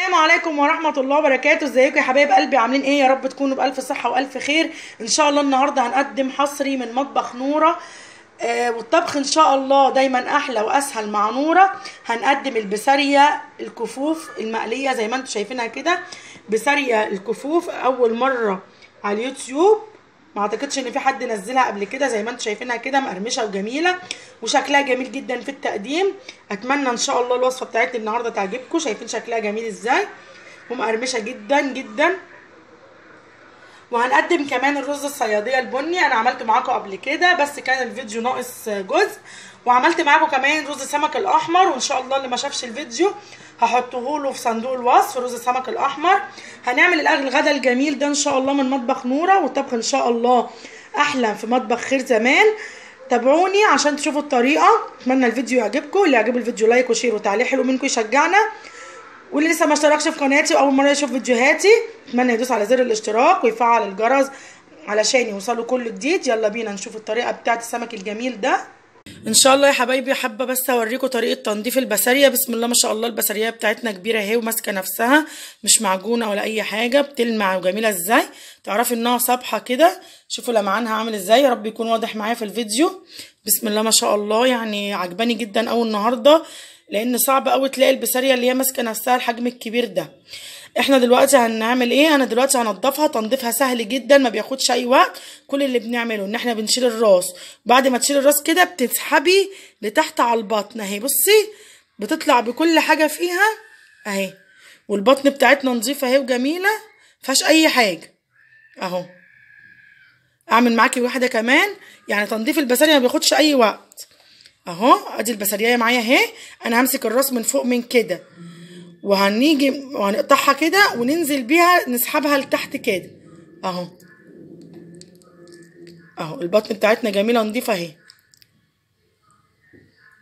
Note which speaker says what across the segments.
Speaker 1: السلام عليكم ورحمة الله وبركاته. ازيكم يا حبايب قلبي، عاملين ايه؟ يا رب تكونوا بألف صحة وألف خير. ان شاء الله النهارده هنقدم حصري من مطبخ نورة، والطبخ ان شاء الله دايما احلى واسهل مع نورة. هنقدم البسارية الكفوف المقلية زي ما انتم شايفينها كده، بسارية الكفوف اول مرة على اليوتيوب، ما اعتقدش ان في حد نزلها قبل كده. زي ما انتم شايفينها كده مقرمشه وجميلة وشكلها جميل جدا في التقديم. اتمنى ان شاء الله الوصفة بتاعتي النهارده تعجبكم. شايفين شكلها جميل ازاي ومقرمشه جدا جدا. وهنقدم كمان الرز الصياديه البني، انا عملته معاكم قبل كده بس كان الفيديو ناقص جزء، وعملت معاكم كمان رز السمك الاحمر، وان شاء الله اللي ما شافش الفيديو هحطه له في صندوق الوصف. رز السمك الاحمر هنعمل الغدا الجميل ده ان شاء الله من مطبخ نورة، والطبخ ان شاء الله احلى في مطبخ خير زمان. تابعوني عشان تشوفوا الطريقة. اتمنى الفيديو يعجبكم، اللي يعجبه الفيديو like و share وتعليق حلو منكم يشجعنا، واللي لسه ما اشتركش في قناتي واول مرة يشوف فيديوهاتي اتمنى يدوس على زر الاشتراك ويفعل الجرس علشان يوصلوا كل جديد. يلا بينا نشوف الطريقة بتاعه السمك الجميل ده ان شاء الله. يا حبايبي حابة بس اوريكم طريقه تنظيف البسارية. بسم الله ما شاء الله البسارية بتاعتنا كبيرة اهي وماسكه نفسها، مش معجونه ولا اي حاجة، بتلمع وجميلة ازاي، تعرفي انها صبحة كده. شوفوا لمعانها عامل ازاي، يا رب يكون واضح معايا في الفيديو. بسم الله ما شاء الله، يعني عجباني جدا قوي النهارده، لان صعب قوي تلاقي البسارية اللي هي ماسكه نفسها الحجم الكبير ده. احنا دلوقتي هنعمل ايه؟ انا دلوقتي هنضفها. تنظيفها سهل جدا، ما بياخدش اي وقت. كل اللي بنعمله ان احنا بنشيل الراس، بعد ما تشيل الراس كده بتسحبي لتحت على البطن اهي، بصي بتطلع بكل حاجة فيها اهي، والبطن بتاعتنا نظيفة اهي وجميلة مفيهاش اي حاجة اهو. اعمل معاكي واحدة كمان، يعني تنظيف البسارية ما بياخدش اي وقت اهو. ادي البسارية معايا اهي، انا همسك الراس من فوق من كده، وهنيجي وهنقطعها كده وننزل بيها نسحبها لتحت كده اهو. اهو البطن بتاعتنا جميلة نضيفه اهي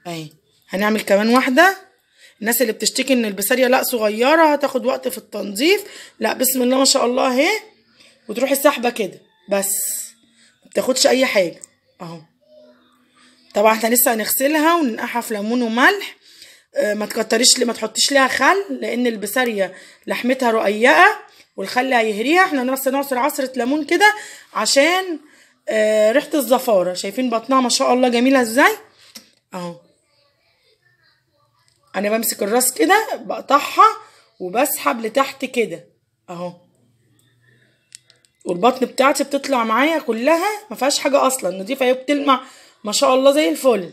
Speaker 1: اهي. هنعمل كمان واحدة. الناس اللي بتشتكي ان البسارية لا صغيرة هتاخد وقت في التنظيف، لا بسم الله ما شاء الله اهي، وتروحي سحبه كده بس، ما بتاخدش اي حاجة اهو. طبعا احنا لسه هنغسلها وننقعها في ليمون وملح، ما تكتريش، ما تحطيش لها خل لان البسارية لحمتها رقيقه والخل هيهريها. احنا بس نعصر عصره ليمون كده عشان ريحه الزفاره. شايفين بطنها ما شاء الله جميلة ازاي اهو. انا بمسك الراس كده بقطعها وبسحب لتحت كده اهو، والبطن بتاعتي بتطلع معايا كلها ما فيهاش حاجة اصلا، نضيفه اهي بتلمع ما شاء الله زي الفل،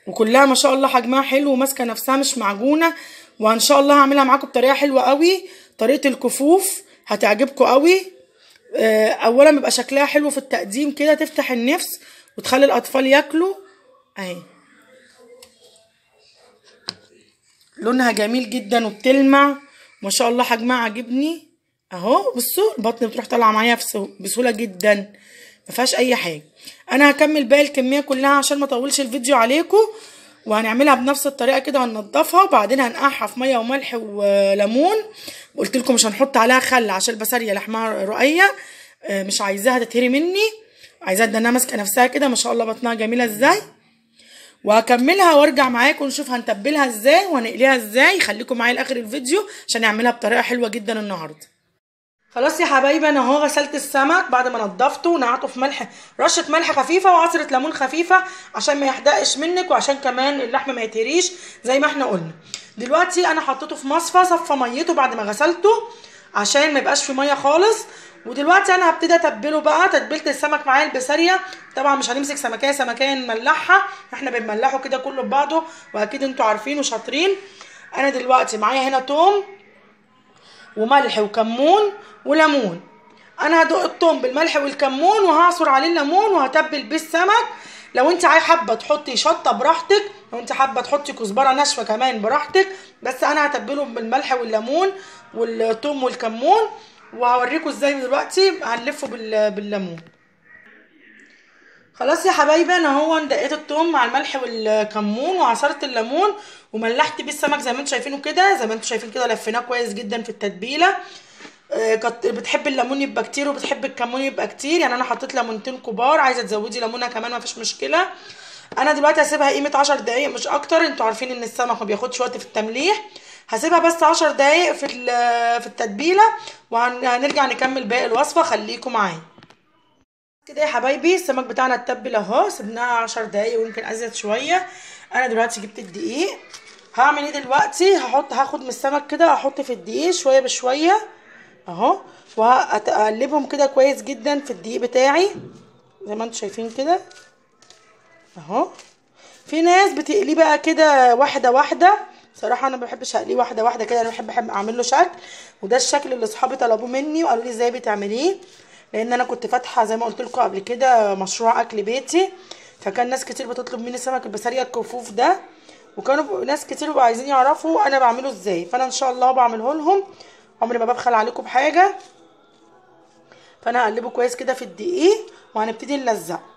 Speaker 1: وكلها ما شاء الله حجمها حلو وماسكه نفسها مش معجونه. وان شاء الله هعملها معاكم بطريقة حلوة قوي، طريقه الكفوف هتعجبكم قوي. اولا بيبقى شكلها حلو في التقديم كده، تفتح النفس وتخلي الاطفال ياكلوا اهي. لونها جميل جدا وبتلمع ما شاء الله، حجمها عاجبني اهو. بصوا البطن بتروح طالعه معايا بسهولة جدا، ما فيهاش اي حاجة. انا هكمل باقي الكمية كلها عشان ما اطولش الفيديو عليكم، وهنعملها بنفس الطريقة كده، هننضفها وبعدين هنقعها في مية وملح وليمون. قلت لكم مش هنحط عليها خل عشان البسارية لحمها رقيق، مش عايزاها تتهري مني، عايزاها انها ماسكه نفسها كده ما شاء الله، بطنها جميلة ازاي. وهكملها وارجع معاكم نشوف هنتبلها ازاي وهنقليها ازاي. خليكم معايا لاخر الفيديو عشان نعملها بطريقة حلوة جدا النهارده. خلاص يا حبايبي انا اهو غسلت السمك بعد ما نضفته ونقعته في ملح، رشه ملح خفيفة وعصره ليمون خفيفة عشان ما يحدقش منك، وعشان كمان اللحم ما يتهريش زي ما احنا قلنا. دلوقتي انا حطيته في مصفى، صفى ميته بعد ما غسلته عشان ما يبقاش في مية خالص. ودلوقتي انا هبتدي اتبله بقى. تتبيله السمك معايا البسارية، طبعا مش هنمسك سمكيه سمكيه نملحها، احنا بنملحه كده كله ببعضه، واكيد انتوا عارفين وشاطرين. انا دلوقتي معايا هنا توم وملح وكمون وليمون. انا هدق التوم بالملح والكمون وهعصر عليه الليمون وهتبل بيه السمك. لو انت حابة تحطي شطه براحتك، لو انت حابة تحطي كزبره ناشفة كمان براحتك، بس انا هتبله بالملح والليمون والثوم والكمون، وهوريكم ازاي دلوقتي هنلفه بالليمون. خلاص يا حبايبي انا اهو دقيت الثوم مع الملح والكمون وعصرت الليمون وملحت بيه السمك زي ما انتم شايفينه كده. زي ما انتم شايفين كده لفيناه كويس جدا في التتبيله. بتحب الليمون يبقى كتير وبتحب الكمون يبقى كتير، يعني انا حطيت ليمونتين كبار، عايزه تزودي ليمونه كمان مفيش مشكلة. انا دلوقتي هسيبها قيمة 10 دقايق مش اكتر، انتوا عارفين ان السمك ما بياخدش وقت في التمليح. هسيبها بس 10 دقايق في التتبيله، وهنرجع نكمل باقي الوصفة. خليكم معايا كده يا حبايبي. السمك بتاعنا اتبل اهو، سيبناها 10 دقايق ويمكن ازيد شوية. انا دلوقتي جبت الدقيق. هعمل ايه دلوقتي؟ هاخد من السمك كده، احط في الدقيق شوية بشوية اهو، وهقلبهم كده كويس جدا في الدقيق بتاعي زي ما انتم شايفين كده اهو. في ناس بتقليه بقى كده واحدة واحدة، صراحة انا ما بحبش اقلية واحدة واحدة كده، انا بحب اعمل له شكل، وده الشكل اللي اصحابي طلبوه مني وقالوا لي ازاي بتعمليه، لان انا كنت فاتحة زي ما قلت لكم قبل كده مشروع اكل بيتي، فكان ناس كتير بتطلب مني سمك البسارية الكفوف ده، وكانوا ناس كتير بيبقوا عايزين يعرفوا انا بعمله ازاي، فانا ان شاء الله بعمله لهم، عمري ما ببخل عليكم بحاجة. فانا هقلبه كويس كده في الدقيق وهنبتدي نلزقه.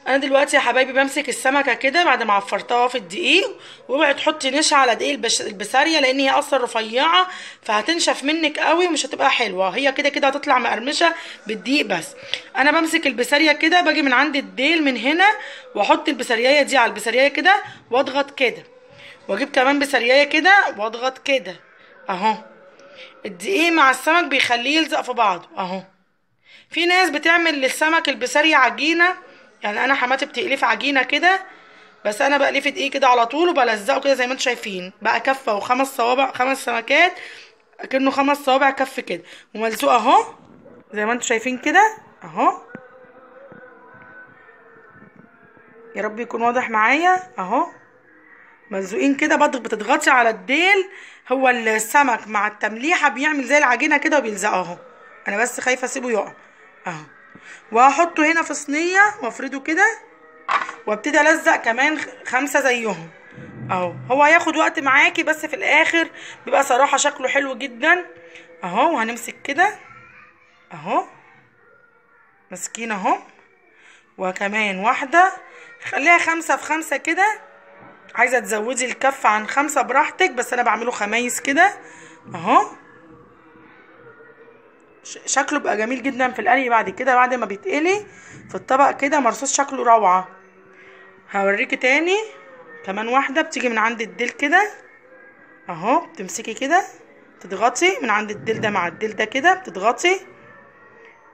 Speaker 1: انا دلوقتي يا حبايبي بمسك السمكة كده بعد ما عفرتها في الدقيق، واوعي تحطي نشا على دقيق البسارية لان هي اصلا رفيعة، فهتنشف منك قوي ومش هتبقى حلوة، هي كده كده هتطلع مقرمشه بالدقيق بس. انا بمسك البسارية كده، باجي من عند الديل من هنا واحط البسارية دي على البسارية كده واضغط كده، واجيب كمان بسارية كده واضغط كده اهو. الدقيق مع السمك بيخليه يلزق في بعضه اهو. في ناس بتعمل للسمك البسارية عجينه، يعني انا حماتي بتقليه في عجينه كده، بس انا بقليه في دقيق كده على طول وبلزقه كده زي ما انتم شايفين بقى، كفه وخمس صوابع، 5 سمكات اكنه 5 صوابع كف كده، وملزوق اهو زي ما انتم شايفين كده اهو. يا رب يكون واضح معايا اهو، ملزوقين كده. بتضغطي على الديل، هو السمك مع التمليحه بيعمل زي العجينة كده وبيلزقه اهو. انا بس خايفة اسيبه يقع اهو. وهحطه هنا في صينية وافرده كده، وابتدي الزق كمان 5 زيهم اهو. هو هياخد وقت معاكي بس في الاخر بيبقى صراحة شكله حلو جدا اهو. وهنمسك كده اهو، ماسكين اهو، وكمان واحدة، خليها 5 في 5 كده. عايزه تزودي الكف عن 5 براحتك، بس انا بعمله خمايس كده اهو. شكله بقى جميل جدا في القلي بعد كده، بعد ما بيتقلي في الطبق كده مرصوص شكله روعه. هوريكي تاني كمان واحدة، بتيجي من عند الديل كده اهو، بتمسكي كده تضغطي من عند الديل ده مع الديل ده كده، بتضغطي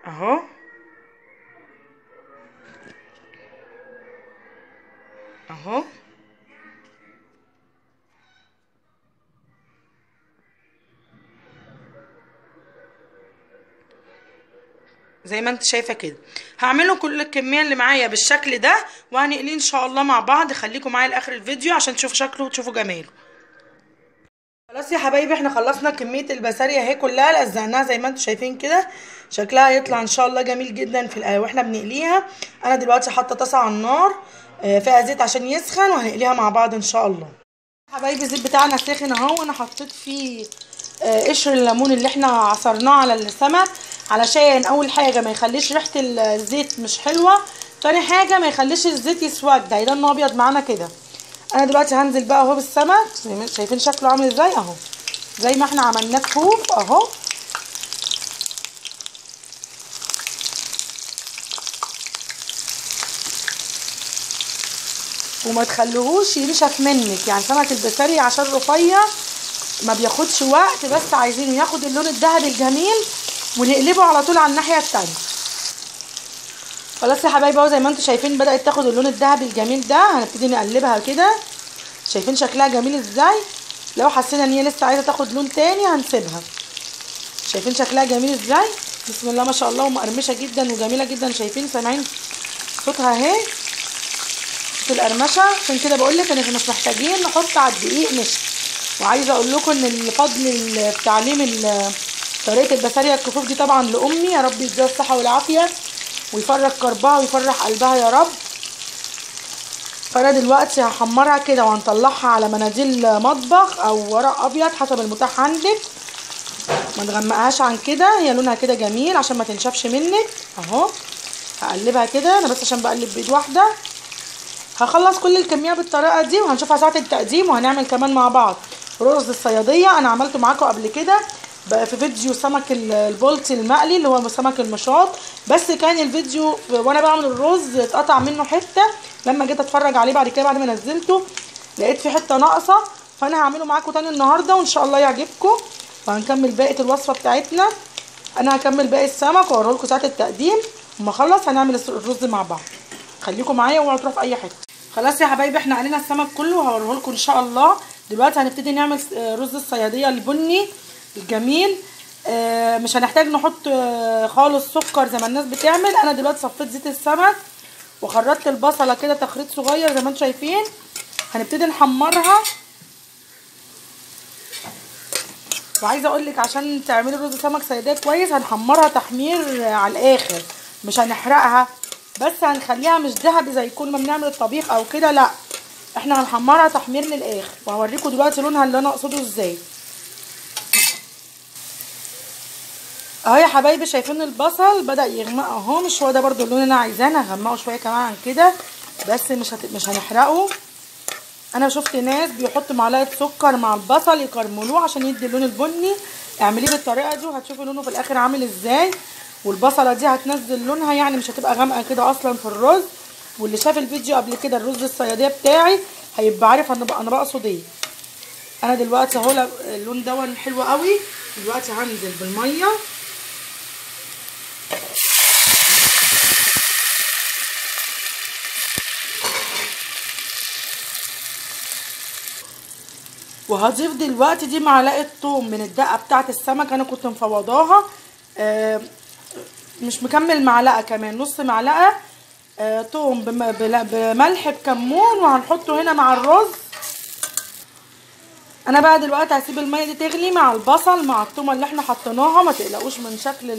Speaker 1: اهو اهو. زي ما انت شايفه كده. هعمله كل الكمية اللي معايا بالشكل ده، وهنقليه ان شاء الله مع بعض. خليكم معايا لاخر الفيديو عشان تشوفوا شكله وتشوفوا جماله. خلاص يا حبايبي احنا خلصنا كمية البسارية اهي كلها، لزقناها زي ما انتم شايفين كده، شكلها هيطلع ان شاء الله جميل جدا في واحنا بنقليها. انا دلوقتي حاطه طاسه على النار فيها زيت عشان يسخن، وهنقليها مع بعض ان شاء الله. حبايبي الزيت بتاعنا ساخن اهو، وانا حطيت فيه قشر الليمون اللي احنا عصرناه على السمك، علشان اول حاجة ما يخليش ريحه الزيت مش حلوة، تاني حاجة ما يخليش الزيت يسود، هيضل ابيض معانا كده. انا دلوقتي هنزل بقى اهو بالسمك، شايفين شكله عامل ازاي اهو، زي ما احنا عملناه كفوف اهو. وما تخليهوش ينشف منك، يعني سمك البسارية عشان رفيع ما بياخدش وقت، بس عايزينه ياخد اللون الذهبي الجميل ونقلبه على طول على الناحية الثانية. خلاص يا حبايبي اهو زي ما انتم شايفين بدات تاخد اللون الذهبي الجميل ده، هنبتدي نقلبها كده. شايفين شكلها جميل ازاي؟ لو حسينا ان هي لسه عايزه تاخد لون تاني هنسيبها. شايفين شكلها جميل ازاي؟ بسم الله ما شاء الله، ومقرمشه جدا وجميلة جدا. شايفين سامعين صوتها اهي، صوت القرمشه. عشان كده بقول لك ان احنا مش محتاجين نحط على الدقيق نشا. وعايزه اقول لكم ان الفضل التعليم طريقه البسارية الكفوف دي طبعا لامي، يا رب يديها الصحة والعافية ويفرج كربها ويفرح قلبها يا رب. فانا دلوقتي هحمرها كده وهنطلعها على مناديل مطبخ او ورق ابيض حسب المتاح عندك، ما تغمقهاش عن كده، هي لونها كده جميل عشان ما تنشفش منك اهو. هقلبها كده انا بس عشان بقلب بيد واحدة. هخلص كل الكمية بالطريقة دي وهنشوفها ساعة التقديم. وهنعمل كمان مع بعض رز الصياديه، انا عملته معاكم قبل كده في فيديو سمك البولتي المقلي اللي هو سمك المشاط، بس كان الفيديو وانا بعمل الرز اتقطع منه حتة، لما جيت اتفرج عليه بعد كده بعد ما نزلته لقيت في حتة ناقصه، فانا هعمله معاكم تاني النهارده وان شاء الله يعجبكم. وهنكمل باقي الوصفة بتاعتنا. انا هكمل باقي السمك واوريه لكم ساعة التقديم، وما اخلص هنعمل الرز مع بعض. خليكم معايا واوعوا تروحوا في اي حتة. خلاص يا حبايبي احنا قلينا السمك كله وهوريه لكم ان شاء الله. دلوقتي هنبتدي نعمل رز الصياديه البني الجميل. مش هنحتاج نحط خالص سكر زي ما الناس بتعمل. انا دلوقتي صفيت زيت السمك وخرطت البصله كده تخريط صغير زي ما انتم شايفين. هنبتدي نحمرها. وعايزه اقول لك عشان تعملي رز سمك صياديه كويس هنحمرها تحمير على الاخر، مش هنحرقها، بس هنخليها مش ذهبي زي كل ما بنعمل الطبيخ او كده، لا احنا هنحمرها تحمير للاخر. وهوريكم دلوقتي لونها اللي انا اقصده ازاي. اهو يا حبايبي شايفين البصل بدأ يغمق اهو، مش هو ده برده اللون اللي انا عايزاه، انا هغمقه شوية كمان عن كده بس مش هنحرقه. انا شفت ناس بيحطوا معلقه سكر مع البصل يكرملوه عشان يدي اللون البني. اعمليه بالطريقة دي وهتشوفي لونه في الاخر عامل ازاي. والبصله دي هتنزل لونها، يعني مش هتبقى غامقه كده اصلا في الرز. واللي شاف الفيديو قبل كده الرز الصياديه بتاعي هيبقى عارف انا بقصد ايه. انا دلوقتي اهو اللون ده حلو قوي. دلوقتي هنزل بالمية. وهضيف دلوقتي دي معلقه ثوم من الدقة بتاعه السمك، انا كنت مفوضاها، مش مكمل معلقه، كمان نص معلقه ثوم بملح بكمون، وهنحطه هنا مع الرز. انا بقى دلوقتي هسيب المية دي تغلي مع البصل مع الثومه اللي احنا حطيناها. ما تقلقوش من شكل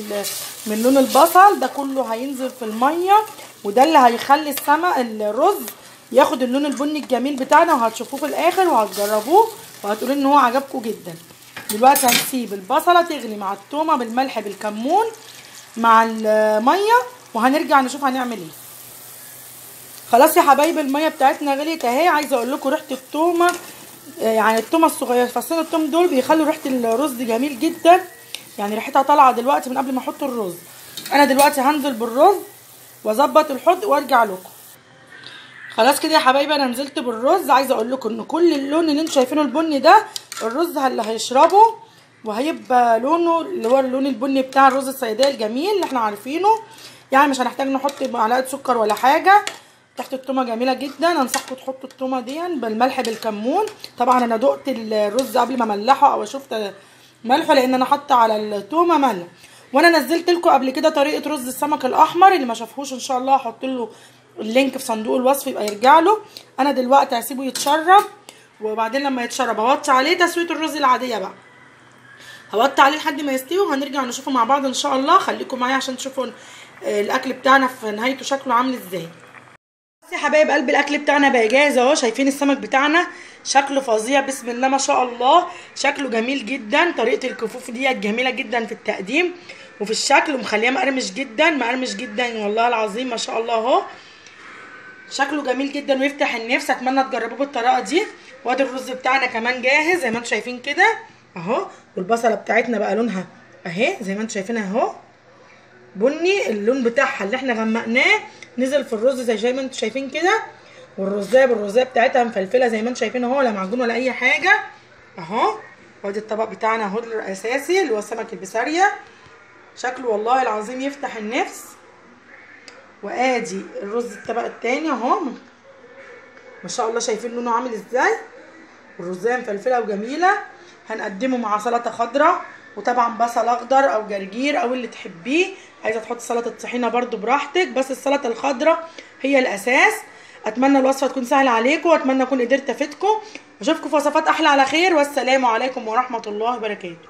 Speaker 1: من لون البصل ده، كله هينزل في المية، وده اللي هيخلي السمك الرز ياخد اللون البني الجميل بتاعنا، وهتشوفوه في الاخر وهتجربوه وهتقولوا ان هو عجبكم جدا. دلوقتي هنسيب البصله تغلي مع الثومه بالملح بالكمون مع المية، وهنرجع نشوف هنعمل ايه. خلاص يا حبايبي المية بتاعتنا غليت اهي. عايزه اقول لكم ريحه الثومه، يعني الثومه الصغيرة فصين الثوم دول بيخلوا ريحه الرز جميل جدا، يعني ريحتها طالعه دلوقتي من قبل ما احط الرز. انا دلوقتي هنزل بالرز واظبط الحوض وارجع لكم. خلاص كده يا حبايبي انا نزلت بالرز. عايزه اقول لكم ان كل اللون اللي انتم شايفينه البني ده الرز اللي هيشربه، وهيبقى لونه اللي هو اللون البني بتاع الرز الصياديه الجميل اللي احنا عارفينه. يعني مش هنحتاج نحط معلقه سكر ولا حاجة. تحت التومه جميلة جدا، انصحكم تحطوا التومه دي بالملح بالكمون. طبعا انا دقت الرز قبل ما املحه او اشوف ملحة، لان انا حاطه على التومه ملح. وانا نزلت لكم قبل كده طريقه رز السمك الاحمر، اللي ما شافهوش ان شاء الله هحط له ال link في صندوق الوصف يبقى يرجع له. انا دلوقتي هسيبه يتشرب، وبعدين لما يتشرب هوطي عليه تسويه الرز العادية بقى، هوطي عليه لحد ما يستوي، وهنرجع نشوفه مع بعض ان شاء الله. خليكم معايا عشان تشوفوا الاكل بتاعنا في نهايته شكله عامل ازاي. يا حبايب قلب الاكل بتاعنا بقى جاهز اهو. شايفين السمك بتاعنا شكله فظيع، بسم الله ما شاء الله، شكله جميل جدا. طريقه الكفوف دي جميلة جدا في التقديم وفي الشكل، ومخليه مقرمش جدا مقرمش جدا والله العظيم ما شاء الله اهو، شكله جميل جدا ويفتح النفس. اتمنى تجربوه بالطريقة دي. وادي الرز بتاعنا كمان جاهز زي ما انتم شايفين كده اهو، والبصله بتاعتنا بقى لونها اهي زي ما انتم شايفينها اهو بني، اللون بتاعها اللي احنا غمقناه نزل في الرز زي ما انتم شايفين كده. والرزايه بالرزايه بتاعتها مفلفله زي ما انتم شايفين اهو، لا معجون ولا اي حاجة اهو. وادي الطبق بتاعنا اهو الاساسي اللي هو السمك البساريه، شكله والله العظيم يفتح النفس. وادي الرز الطبق التاني اهو ما شاء الله، شايفين لونه عامل ازاي، والرزايه مفلفله وجميلة. هنقدمه مع سلطة خضراء، وطبعا بصل اخضر او جرجير او اللي تحبيه. عايزه تحط سلطة طحينه برده براحتك، بس السلطة الخضراء هي الاساس. اتمنى الوصفة تكون سهلة عليكم، واتمنى اكون قدرت افيدكم، واشوفكم في وصفات احلى على خير. والسلام عليكم ورحمة الله وبركاته.